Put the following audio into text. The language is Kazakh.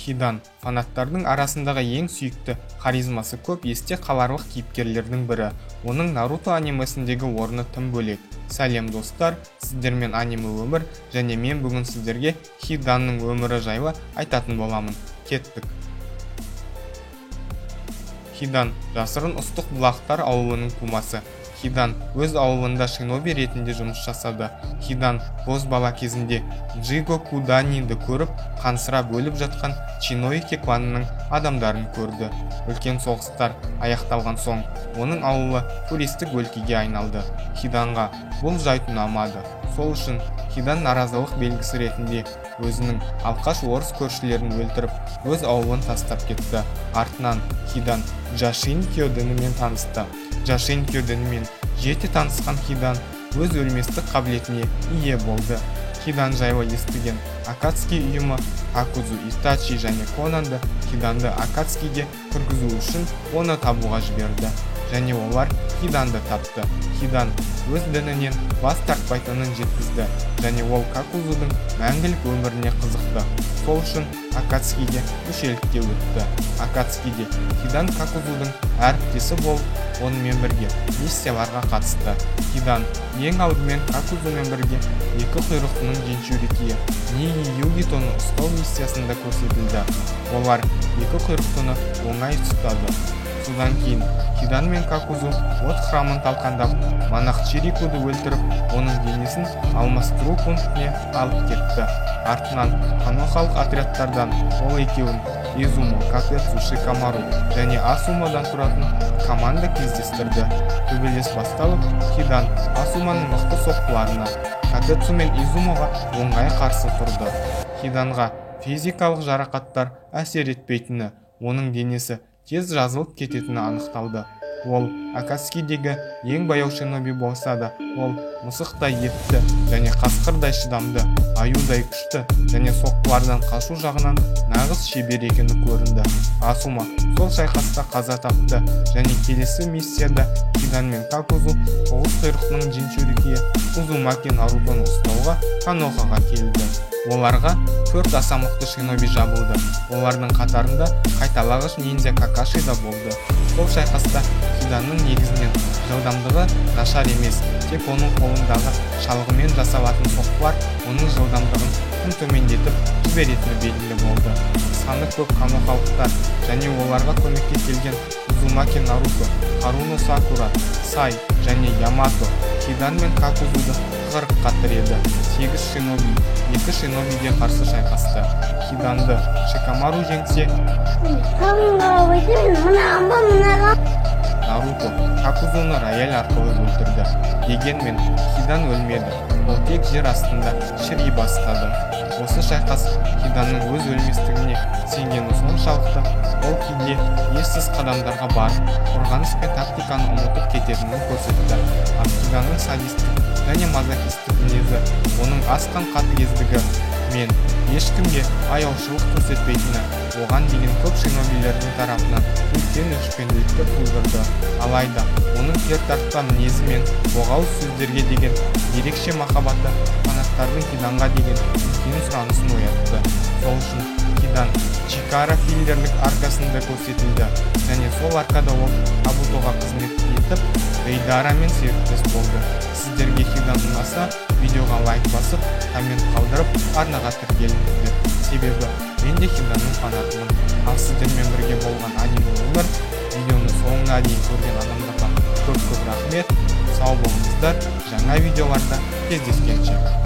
Хидан фанаттардың арасындағы ең сүйікті, харизмасы көп, есте қаларлық кейіпкерлердің бірі. Оның Наруто анимесіндегі орны тым бөлек. Сәлем, достар, сіздермен Аниме Өмір және мен бүгін сіздерге Хиданның өмірі жайлы айтатын боламын. Кеттік. Хидан жасырын ұстық бұлақтар ауылының тумасы. Хидан өз ауылында шиноби ретінде жұмыс жасады. Хидан бозбала кезінде Джиго Куданиді көріп, қансырап өліп жатқан Чиноики кланының адамдарын көрді. Үлкен соғыстар аяқталған соң, оның ауылы туристік өлкеге айналды. Хиданға бұл жайт ұнамады. Сол үшін Хидан наразылық белгісі ретінде өзінің алқаш орыс көршілерін өлтіріп, өз ауылын тастап кетті. Артынан Хидан Джашинкё дінімен танысты. Джашинкё дінімен жете танысқан Хидан өз өлместік қабілетіне ие болды. Хидан жайлы естіген Акацки ұйымы Какузу, Итачи және Конанды Хиданды Акацкиге кіргізу үшін оны табуға жіберді. Және олар Хиданды тапты. Хидан өз дінінен бас тартпайтынын жеткізді және ол Какузудың мәңгілік өміріне қызықты. Сол үшін Акацкиге мүшелікке өтті. Акацкиде Хидан Какузудың әріптесі болып, онымен бірге миссияларға қатысты. Хидан ең алдымен Какузумен бірге екі құйрықтының джинчурикиі Ниги Югитоны ұстау миссиясында көрсетілді. Олар екі құйрықтыны оңай ұстады. Содан кейін Хидан мен Какузу от храмын талқандап, монах Чирикуды өлтіріп, оның денесін алмастыру пунктіне алып кетті. Артынан Конохалық отрядтардан ол екеуін Изумо, Катецу, Шикамару және Асумадан тұратын команда кездестірді. Төбелес басталып, Хидан Асуманың мықты соққыларына, Катецу мен Изумоға оңай қарсы тұрды. Хиданға физикалық жарақаттар әсер етпейтіні, оның денесі тез жазылып кететіні анықталды. Ол Акацкидегі ең баяу шиноби болса да, ол мысықтай епті және қасқырдай шыдамды, аюдай күшті және соққылардан қашу жағынан нағыз шебер екені көрінді. Асума сол шайқаста қаза тапты және келесі миссияда Хидан мен Какузу тоғыз құйрықтының джинчурикиі Узумаки Нарутоны ұстауға Конохаға келді. Оларға төрт аса мықты шиноби жабылды. Олардың қатарында қайталағыш ниндзя Какаши да болды. Сол шайқаста Хиданның негізінен жылдамдығы нашар емес, тек оның қолындағы шалғымен жасалатын соққылар оның жылдамдығын тым төмендетіп жіберетіні белгілі болды. Саны көп конохалықтар және оларға көмекке келген Узумаки Наруто, Харуно Сакура, Сай және Ямато Хидан мен Какузуды тығырыққа тіреді. 8 шиноби 2 шинобиге қарсы шайқасты. Хиданды Шикамару жеңсе, Наруто Какузуны рояль арқылы өлтірді. Дегенмен Хидан өлмеді, ол тек жер астында шіри бастады. Осы шайқас Хиданның өз өлместігіне сенгені соншалықты, ол кейде ессіз қадамдарға барып, қорғаныс пен тактиканы ұмытып кететінін көрсетті. Ал Хиданның садистік және мазохистік мінезі, оның асқан қатыгездігі мен ешкімге аяушылық көрсетпейтіні оған деген көп шинобилердің тарапынан үлкен өшпенділікті тудырды. Алайда оның кертартпа мінезі мен боғауыз сөздерге деген ерекше махаббаты фанаттардың Хиданға деген үлкен сұранысын оятты. Сол үшін Хидан Чикара филлерлік аркасында көрсетілді және сол аркада ол Кабутоға қызмет етіп, Дейдарамен серіктес болды. Сіздерге Хидан ұнаса, видеоға лайк басып, коммент қалдырып, арнаға тіркеліңіздер. Себебі мен де Хиданның фанатымын. Ал сіздермен бірге болған Аниме Өмір. Видеоны соңына дейін көрген адамдарға көп-көп рахмет. Сау болыңыздар. Жаңа видеоларда кездескенше.